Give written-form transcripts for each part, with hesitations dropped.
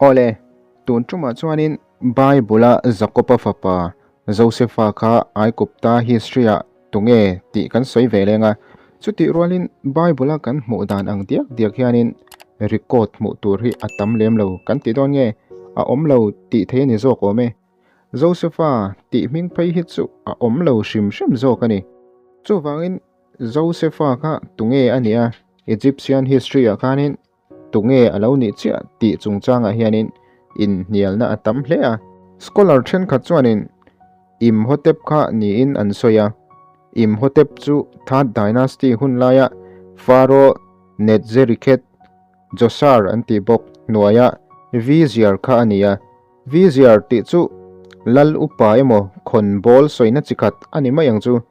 Awle, tun tumah chuanin Bible-a Jakob-a fapa Josefa kha Aigupta history-ah tunge tih kan sawi ve leng a. Chutih rualin Bible-a kan hmuh dan ang diak diak hianin record hmuh tur hi a tam lem lo kan ti dawn nge a awm lo tih thei a ni zawk awm e. Josefa tih hming phei hi chu a awm lo hrim hrim zawk a ni. Chuvangin Josefa kha tunge a nih a, Egyptian history-ah khanin Tunge a lo nih chiah tih chungchangah hianin inhnialna a tam hle a. Scholar thenkhat chuanin Imhotep kha niin an sawi a. Imhotep chu Third Dynasty hun laia Pharaoh Netzerikhet Djoser an tih bawk hnuaia Vizier kha a ni a. Vizier tih chu lal upa emaw khawnbawl sawina chi khat a ni mai ang chu.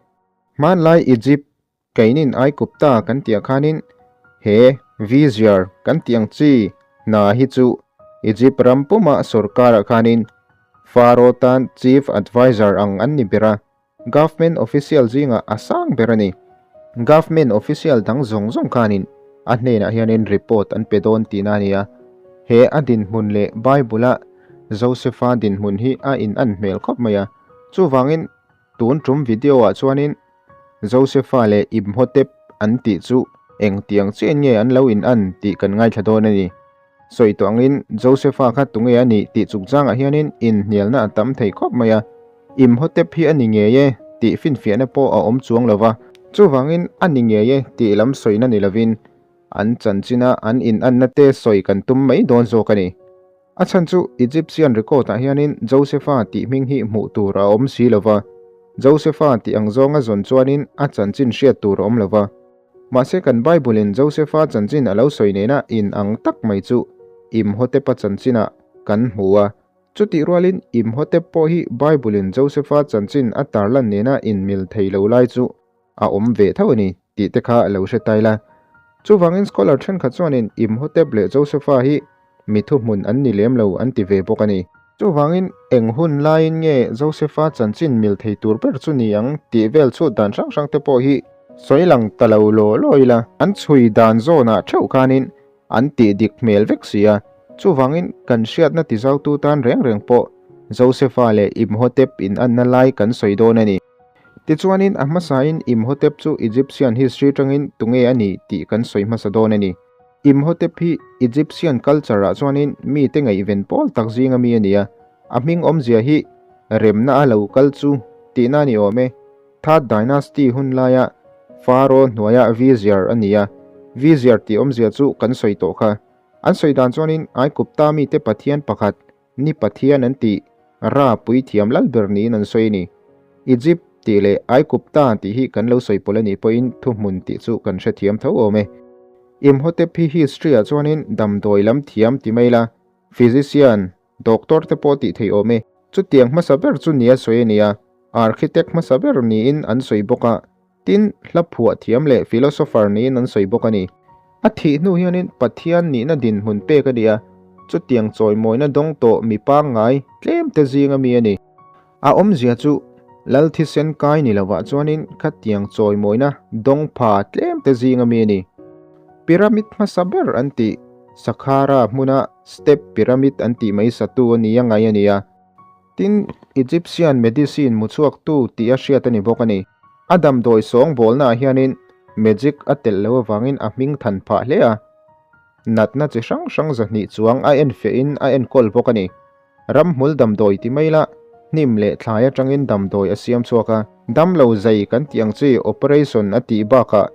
Hmanlai Egypt Keinin Aigupta kan tih ah khanin he Vizier kan tih ang chi hna hi chu Egypt ram puma sorkar ah khanin Pharaoh tan Chief Adviser ang an ni ber a, Government official zingah a sang ber a ni. Government official dang zawng zawng khanin a hnenah hianin report an pe dawn tihna a ni a, he a dinhmun leh Bible-a Joseph-a dinhmun hi a in-an hmel khawp mai a, chuvangin Tun tum video ah chuanin Josefa leh Imhotep an tih chu engtiang chiahin nge an lo in an tih kan ngaithla dawn a ni. Sawi tawh angin Josefa kha tunge a nih tih chungchangah hianin inhnialna a tam thei khawp mai a, Imhotep hi a ni ngei e tih finfiahna pawh a awm chuang lo va, chuvangin a ni ngei e tih lam sawina ni lovin an chanchina an inanna te sawi kan tum mai dawn zawk a ni. A chhan chu Egyptian record ah hianin Josefa tih hming hi hmuh tur a awm si lova, Josefa tih ang zawnga zawn chuanin a chanchin hriat tur a awm lova. Mahse kan Bible in Josefa chanchin a lo sawi nena in ang tak mai chu Imhotepa chanchinah kan hmu a. Chutih rualin Imhotep pawh hi Bible in Josefa chanchin a tarlan nena inmil thei lo lai chu a awm ve tho a ni tih te kha lo hre tai la. Chuvangin scholar thenkhat chuanin Imhotep leh Josepha hi mi thuhmun an ni lem lo an ti ve bawk a ni. Chuvangin eng hun laiin nge Josepha chanchin mil thei tur ber chu ni ang tih vel chhut dan hrang hrang te pawh hi sawi lang ta lo law law ila. An chhui dan zawnah theuh khanin an tih dik hmel vek si a, chuvangin kan hriatna tizautu tan reng reng pawh Josepha leh Imhotep inanna lai kan sawi dawn a ni. Tichuanin a hmasain Imhotep chu Egyptian history atangin tunge a nih tih kan sawi hmasa dawn a ni. Imhotep hi Egyptian culture ah chuanin mite ngaihven pawl tak zinga mi a ni a, a hming awmzia hi remna a lo kal chu tihna a ni awm e. Third Dynasty hun laia Pharaoh hnuaia vizier a ni a, vizier tih awmzia chu kan sawi tawh kha. An sawi dan chuanin Aigupta mite pathian pakhat Ni Pathian an tih Ra puithiam lal ber niin an sawi a ni. Egypt tih leh Aigupta tih hi kan lo sawi pawlh a nih pawhin thuhmun tih chu kan hrethiam tho awm e. Imhotep hi history ah chuanin damdawi lam thiam ti mai la, physician, doctor te pawh tih theih awm e. Chutiang hmasa ber chu nia sawi a ni a, architect hmasa ber niin an sawi bawk a, Tin, hla phuah thiam leh philosopher niin an sawi bawk a ni. A thih hnu hianin Pathian nihna dinhmun pek a ni a, chutiang chawimawina dawng tawh mi pangngai tlem te zinga mi a ni. A awmzia chu Lal thisen kai ni lovah chuanin khatiang chawimawina dawng pha tlem te zinga mi a ni. Pyramid hmasa ber an tih, Saqqara hmuna step pyramid an tih mai satu a ni a ngai a ni a. Tin, Egyptian medicine mu chhuaktu tih a hriat a ni bawk a ni. A damdawi sawngbawlnaah hianin magic a telh loh avangin a hming than phah hle a. Natna chi hrang hrang 200 chuang a enfiahin a enkawl bawk a ni. Ramhmul damdawi ti mai la, hnim leh thlai atangin damdawi a siam chhuak a. Damlo zai kan tih ang chi operation a tih bakah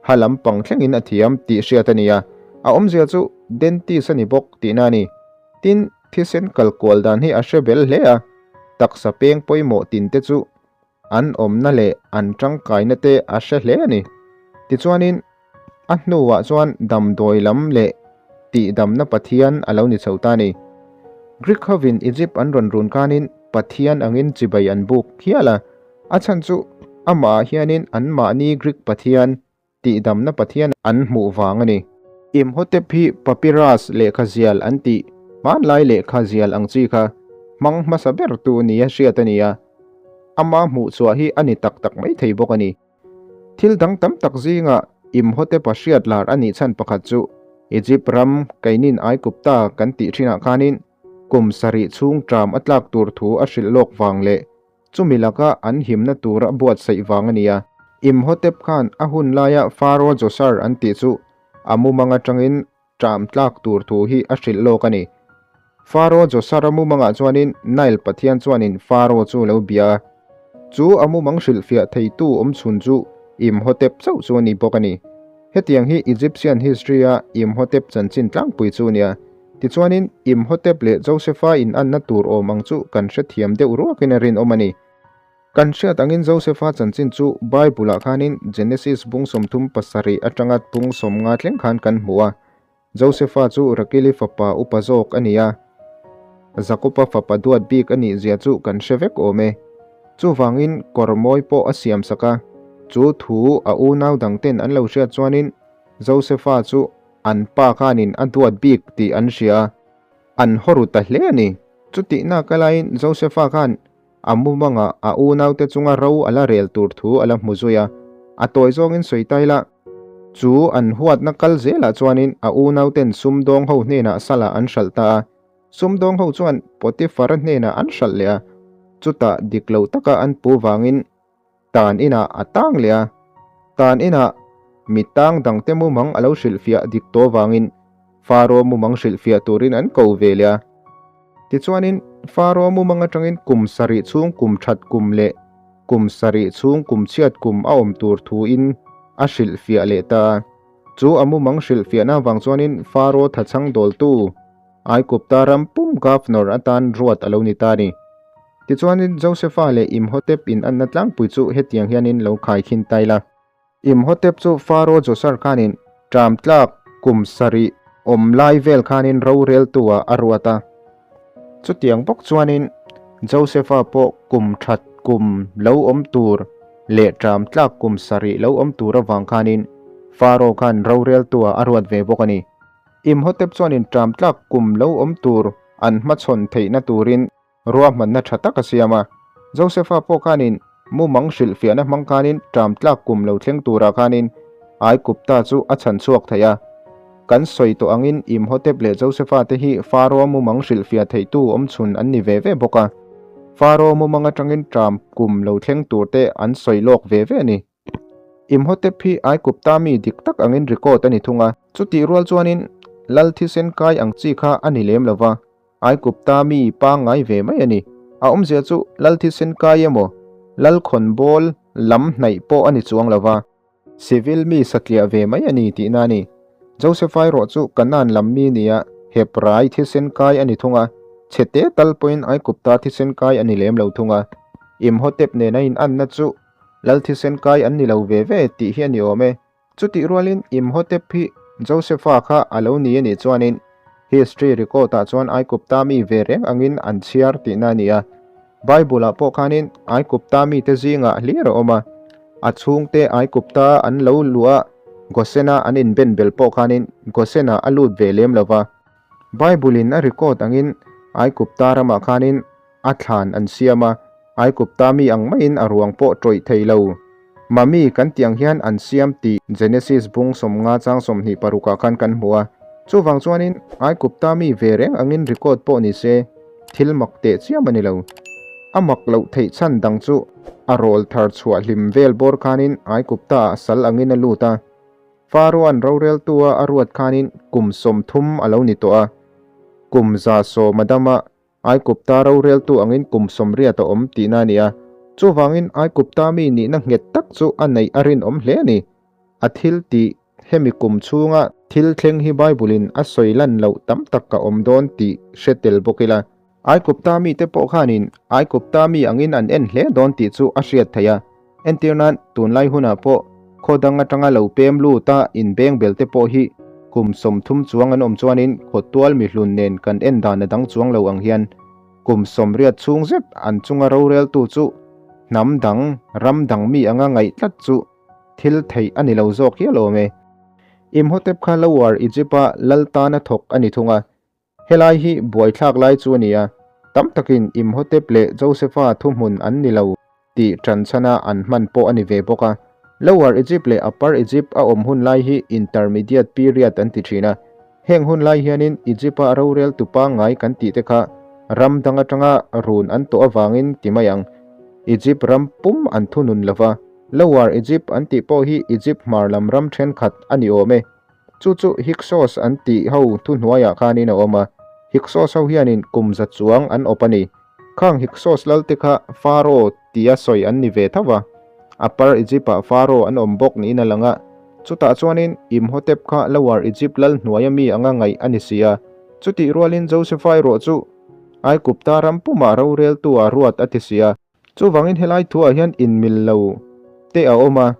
ha lampang thlengin a thiam tih hriat a ni a. A awmzia chu dentist a ni bawk tihna a ni. Tin, thisen kal kual dan hi a hre bel hle a, taksa peng pawimawh tin te chu an awmna leh an tangkaina te a hre hle a ni. Tichuanin, a hnuah chuan damdawi lam leh tihdamna pathian a lo ni chho ta a ni. Greek hovin Egypt an rawn run khanin pathian angin chibai an buk hial a, a chhan chu amahah hianin anmahni Greek pathian Tihdamna Pathian an hmuh vang a ni. Imhotep hi papyrus lehkha zial an tih hmanlai lehkha zial ang chi kha hmang hmasa ber tu nia hriat a ni a, ama hmuh chhuah hi a ni tak tak mai thei bawk a ni. Thil dang tam tak zingah Imhotepa hriat lar a nih chhan pakhat chu Egypt ram keinin Aigupta kan tih thinah khanin. Kum sarih chhung ṭam a tlak tur thu a hrilh lawk vang leh chumi laka an himna tur a buatsaih vang a ni a. Imhotep khan a hun laia Pharaoh Djoser an tih chu a mumang atangin ṭam tlak tur thu hi a hrilh lawk a ni. Pharaoh Djoser-a mumangah chuanin Nile pathian chuanin Pharaoh chu lo bia a. Chu a mumang hrilhfiah theitu awmchhun chu Imhotep chauh chu a ni bawk a ni. Hetiang hi Egyptian history-a Imhotep chanchin tlangpui chu a nia. Tichuanin, Imhotep leh Josefa inanna tur awm ang chu kan hrethiam deuh ruakin a rinawm a ni. Kan hriat angin Josefa chanchin chu Bible-ah khanin Genesis bung 37 atanga bung 50 thleng khan kan hmu a. Josefa chu Rakili fapa upa zawk a ni a. Jakoba fapa duat bik a nih zia chu kan hre vek awm e. Chuvangin kawr mawi pawh a siam sak a. Chu thu a unau dangten an lo hriat chuanin Josefa chu an pa khanin a duat bik tih an hria a, an haw ru ta hle a ni. Chutihna ka laiin Josefa khan a mumangah a unaute chunga ro a la rel tur thu a la hmu zui a, a tawi zawngin sawi ta ila, chu an huatna kal zelah chuanin a unauten sumdawng ho hnenah salah an hralh ta a, sumdawng ho chuan Potifara hnenah an hralh leh a, chutah dik lo taka an pu vangin Tan inah a tang leh a, tan inah mi tang dangte mumang a lo hrilhfiah dik tawh vangin Faro mumang hrilhfiah turin an ko ve leh a. Tichuanin Faro mumang atangin kum sarih chhung kum that kum leh kum sarih chhung kum chhiat kum a awm tur thuin a hrilhfiah leh ta a. Chu a mumang hrilhfiahna avang chuanin Faro thachhang dawltu Aigupta ram pum governor atan ruat a lo ni ta a ni. Tichuanin Josefa leh Imhotep in anna tlangpui chu hetiang hianin lo khaikhin ta ila. Imhotep chu Pharaoh Djoser khanin ṭam tlak kum sarih awm lai vel khanin roreltu ah a ruat a. Chutiang bawk chuanin Josefa pawh kum ṭhat kum lo awm tur leh ṭam tlak kum sarih lo awm tur avang khanin Pharaoh khan roreltu ah a ruat ve bawk a ni. Imhotep chuanin ṭam tlak kum lo awm tur an hmachhawn theihna turin Ruahmanna tha tak a siam a. Josefa pawh khanin mumang hrilhfiahna hmang khanin ṭam tlak kum lo thleng turah khanin Aigupta chu a chhan chhuak thei a. Kan sawi tawh angin Imhotep leh Josefa te hi Faro mumang hrilhfiah theihtu awmchhun an ni ve ve bawk a. Faro mumang atangin ṭam kum lo thleng turte an sawi lawk ve ve a ni. Imhotep hi Aigupta mi dik tak angin record a ni thung a. Chutih rual chuanin lal thisen kai ang chi kha a ni lem lo va, Aigupta mi pangngai ve mai a ni. A awmzia chu lal thisen kai emaw, lal khawnbawl lam hnaih pawh a ni chuang lo va, civil mi satliah ve mai a ni tihna a ni. Joseph-a erawh chu Kanaan lam mi nia Hebrai thisen kai a ni thung a, chhete tal pawhin Aigupta thisen kai a ni lem lo thung a. Imhotep nena inanna chu Lal thisen kai an ni lo ve ve tih hi a ni awm e. Chutih rualin Imhotep hi Josepha kha a lo ni a nih chuanin history record ah chuan Aigupta mi ve reng angin an chhiar tihna a ni a. Bible ah pawh khanin Aigupta mite zingah hlir a awm a. A chhungte Aigupta an lo luh a, Gosena an inben bel pawh khanin Gosena a lut ve lem lo va. Bible in a record angin Aigupta ramah khanin A thlan an siam a, Aigupta mi ang maiin a ruang pawh tawih thei lo. Mummy kan tih ang hian an siam tih Genesis bung 50 chang 26 ah khan kan hmu a. Chuvang chuanin Aigupta mi ve reng angin record pawh ni se, thil mak teh chiam a ni lo. A mak loh theih chhan dang chu a rawl thar chhuah hlim vel bawr khanin Aigupta ah sal angin a lut a. Pharaoh-a'n roreltu a a ruat khanin kum 30 a lo ni tawh a. Kum 100 a dam a, Aigupta roreltu angin kum 80 a awm tihna a ni a, chuvangin Aigupta mi nihna nghet tak chu a neih a rinawm hle a ni. A thil tih hemi kum chhunga thil thleng hi Bible-in a sawi lan loh tam tak a awm dawn tih hre tel bawk ila. Aigupta mite pawh khanin Aigupta mi angin an en hle dawn tih chu a hriat theih a. Entir nan, tunlai hunah pawh khaw dang atanga lo pem lut a inbeng bel te pawh hi kum 30 chuang an awm chuanin khawtual mihlun nen kan en dan a dang chuang lo ang hian kum 80 chhung zet an chunga roreltu chu hnam dang, ram dang mi anga ngaih tlat chu thil theih a ni lo zawk hial awm e. Imhotep kha Lower Egypt-a lal tana thawk a ni thung a, Helai hi buaithlak lai chu a ni a, tam takin Imhotep leh Josepha thuhmun an ni lo tih ṭanchhana an hman pawh a ni ve bawk a. Lower Egypt leh Upper Egypt a awm hun lai hi Intermediate Period an ti ṭhin a. Heng hun lai hianin Egypt-a roreltu pangngai kan tih te kha ram dang atanga run an tawh avangin ti mai ang. Egypt ram pum an thunun lo va, Lower Egypt an tih pawh hi Egypt hmar lam ram thenkhat a ni awm e. Chu chu Hyksos an tih ho thuhnuaiah khanin a awm a, Hyksos ho hianin kum za chuang an awp a ni. Khang Hyksos lalte kha Pharaoh tia sawi an ni ve tho va, Upper Egypt-ah Pharaoh an awm bawk niin a lang a, chutah chuanin Imhotep kha Lower Egypt lal hnuaia mi anga ngaih a ni si a. Chutih rualin Josepha erawh chu Aigupta ram pumah roreltu a ruat a ti si a. Chuvangin helai thuah hian inmil lo te a awm a,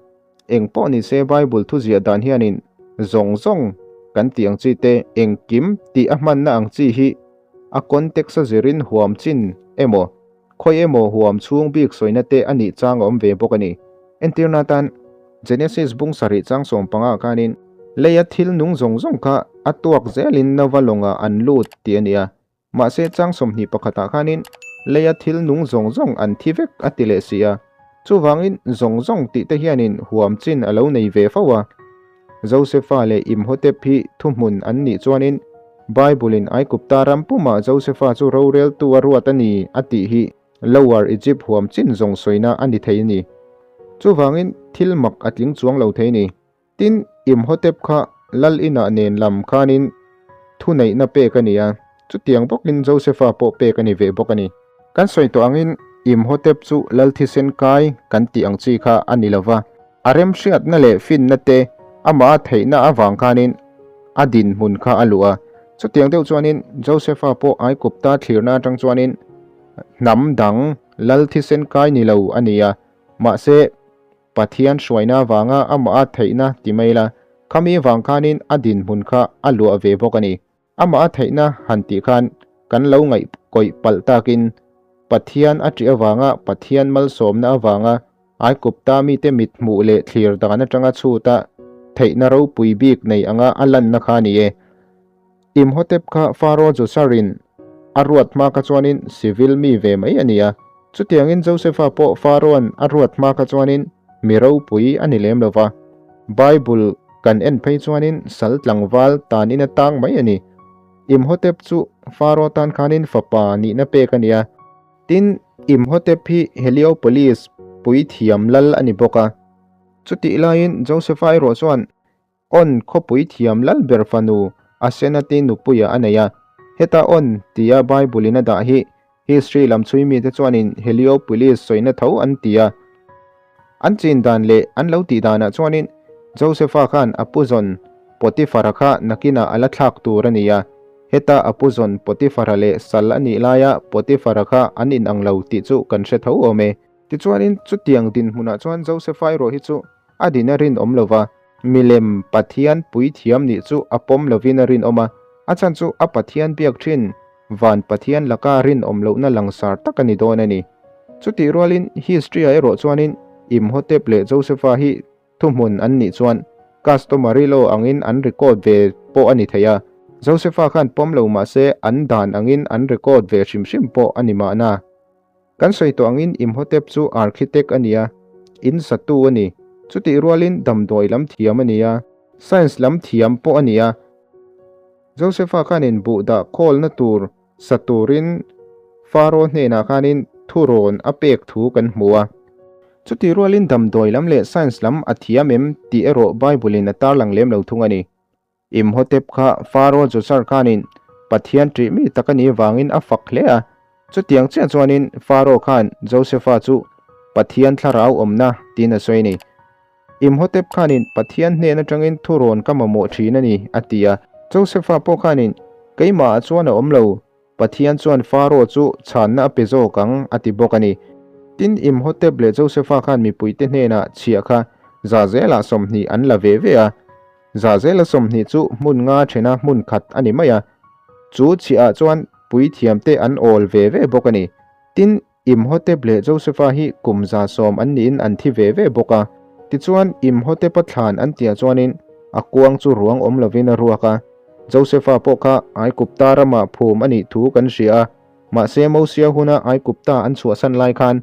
eng pawh ni se Bible thu ziah dan hianin zawng zawng kan tih ang chi te, engkim tih a hmanna ang chi hi a context a zirin huam chin emaw, khawi emaw huam chhung bik sawina te a nih chang a awm ve bawk a ni. Entirna atan Genesis bung sarih chang sawmpangah khanin leia thil nung zawng zawng kha a tuak zelin Nova lawngah an lut tih a ni a, Mahse chang 21 ah khanin leia thil nung zawng zawng an thi vek a ti leh si a, chuvangin zawng zawng tih te hianin huam chin a lo nei ve fo a. Josefa leh Imhotep hi thuhmun an nih chuanin Bible-in Aigupta ram pumah Josefa chu roreltu a ruat a ni a tih hi Lower Egypt huam chin zawng sawina a ni thei a ni. Chuvangin thil mak a tling chuang lo thei a ni. Tin, Imhotep kha lal inah nen lam khanin thuneihna pek a ni a, chutiang bawkin Josefa pawh pek a ni ve bawk a ni. Kan sawi tawh angin Imhotep chu lal thisen kai kan tih ang chi kha a ni lo va, a remhriatna leh finna te amah a theihna avang khanin a dinhmun kha a luh a. Chutiang deuh chuanin Josefa pawh Aigupta thlirna atang chuanin hnam dang lal thisen kai ni lo a ni a, mahse, Pathian hruaina avanga amah a theihna ti mai la, khami vang khanin a dinhmun kha a luah ve bawk a ni. Amah a theihna han tih khan kan lo ngaih kawih palh takin Pathian a ṭih avanga Pathian malsawmna avanga Aigupta mite mit hmuh leh thlir dan atanga chhuta theihna ropui bik nei anga a lanna kha a ni e. Imhotep kha Pharaoh Josarin a ruat hma kha chuanin civil mi ve mai a ni a, chutiangin Josefa pawh Pharaoh-a'n a ruat hma kha chuanin mi ropui a ni lem lo va. Bible kan en phei chuanin sal tlangval tanin a tang mai a ni. Imhotep chu Pharaoh tan khanin fapa nihna pek a ni a. Tin, Imhotep hi Heliopolis puithiam lal a ni bawk a. Chutih laiin Josefa erawh chuan On khawpui thiam lal ber fanu Asenati nupuia a nei a. Heta On tia Bible-in a dah hi history lam chhui mite chuanin Heliopolis sawina tho an ti a. An chin dan leh an lo tih danah chuanin Josepha khan a pu zawn Potiphara kha nakinah a la thlak tur a ni a. Heta a pu zawn Potiphara leh sal a nih laia Potiphara kha an inang lo tih chu kan hre tho awm e. Tichuanin chutiang dinhmunah chuan Josepha erawh hi chu a din a rinawm lo va. Milem Pathian puithiam nih chu a pawm lovin a rinawm a, a chhan chu a Pathian biak thin van Pathian laka rinawm lohna langsar tak a ni dawn a ni. Chutih rualin history-ah erawh chuanin Imhotep leh Josepha hi thuhmun an nih chuan customary law angin an record ve pawh a ni thei a, Josepha khan pawm lo mahse an dan angin an record ve hrim hrim pawh a ni mahna. Kan sawi tawh angin Imhotep chu architect a ni a, in satu a ni. Chutih rualin damdawi lam thiam a ni a, science lam thiam pawh a ni a. Josepha khanin buh dah khawlna tur sa turin Pharaoh hnenah khanin thurawn a pek thu kan hmu a. Chutih rualin damdawi lam leh science lam a thiam em tih erawh Bible-in a tarlang lem lo thung a ni. Imhotep kha Pharaoh Djoser khanin Pathian ṭih mi tak a nih vangin a fak hle a. Chutiang chiah chuanin Pharaoh khan Josefa chu Pathian thlarau awmna tiin a sawi a ni. Imhotep khanin Pathian hnen aṭangin thurawn ka mamawh ṭhin a ni, a ti a. Josefa pawh khanin, Keimahah chuan a awm lo, Pathian chuan Pharaoh chu chhanna a pe zawk ang, a ti bawk a ni. Tin, Imhotep leh Josefa khan mipuite hnenah chhiah kha za zelah 20 an la ve ve a. Za zela 20 chu hmun nga thena hmun khat a ni mai a. Chu chhiahah chuan puithiamte an awl ve ve bawk a ni. Tin, Imhotep leh Josefa hi kum 100 an niin an thi ve ve bawk a. Tichuan, Imhotepa thlan an tihah chuanin a kuang chu ruang awm lovin a ruak a. Josefa pawh kha Aigupta ramah phum a nih thu kan hria a, mahse Mosia huna Aigupta an chhuahsan lai khan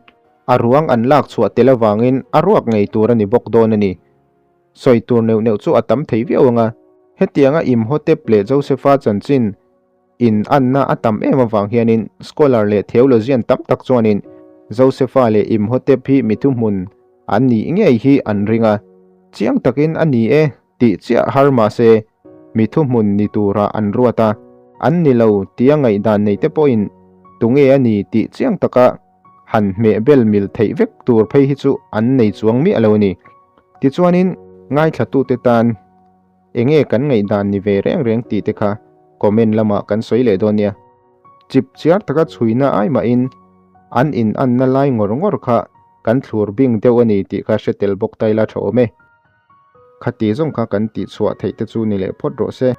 a ruang an lak chhuah tel avangin a ruak ngei tur a ni bawk dawn a ni. Sawi tur neuh neuh chu a tam thei viau ang a. Hetianga Imhotep leh Josefa chanchin. In anna a tam em avang hianin scholar leh theologian tam tak chuanin Josefa leh Imhotep hi mi thuhmun an nih ngei hi an ring a, chiang takin a ni e tih chiah har mahse mi thuhmun ni turah an ruat a, an ni lo tia ngaihdan nei te pawhin tunge a ni tih chiang taka han hmeh bel mil theih vek tur phei hi chu an nei chuang miah lo a ni. Tichuanin ngaithlatute tan Enge kan ngaihdan ni ve reng reng tih te kha comment lamah kan sawi leh dawn nia. Chip chiar taka chhuina ai mahin an in anna lai ngawr ngawr kha kan thlur bing deuh a ni tih kha hre tel bawk ta ila tha awm e. Khati zawng kha kan tihchhuah theih te chu ni leh phawt rawh se.